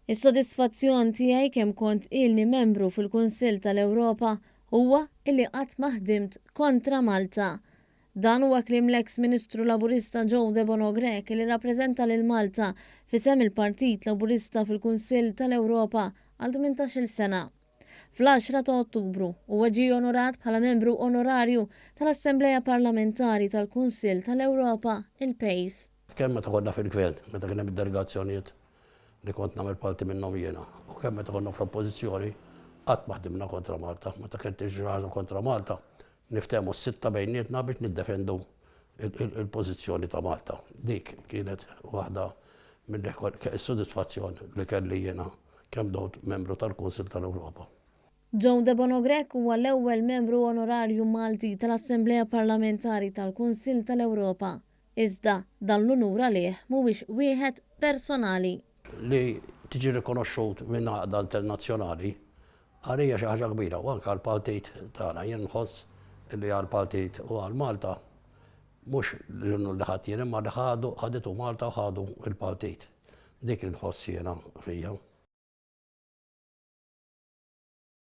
Is-sodisfazzjon tiegħi kemm kont ilni membru fil-Kunsill tal-Ewropa huwa illi qatt ma ħdimt kontra Malta. Dan huwa kliem l-eks Ministru Laburista Joe Debono Grech li rrappreżenta lil Malta f'isem il-Partit Laburista fil-Kunsill tal-Ewropa għal 18-il sena. Fl-għaxra ta' Ottubru, huwa ġie onorat bħala membru onorarju tal-Assemblea Parlamentari tal-Kunsill tal-Ewropa, il-PACE. Kemm meta konna fil-Gvern, meta kien hemm id-delegazzjonijiet li kont nagħmel parti minnhom jiena, u kemm meta konna fl-Oppożizzjoni, qatt ma ħdimna kontra Malta. Meta kien tiġri xi ħaġa kontra Malta, niftehmu s-sitta bejnietna biex niddefendu il-pożizzjoni ta' Malta. Dik kienet waħda mill-sodisfazzjon li kelli jiena kemm domt membru tal-Kunsill tal-Ewropa. Joe Debono Grech huwa l-ewwel membru onorarju Malti tal-Assemblea Parlamentari tal-Kunsill tal-Ewropa. Iżda, dan l-unur għalih mhuwiex wieħed personali. Li tiġi rikonoxxut minn għaqda internazzjonali għalija xi ħaġa kbira u anke għall-partit tagħna. Jien nħoss li għall-partit u għal Malta mhux l-unur li ħadt jien imma li ħadu ħaditu Malta u ħadu l-partit. Dik li nħoss jiena fija.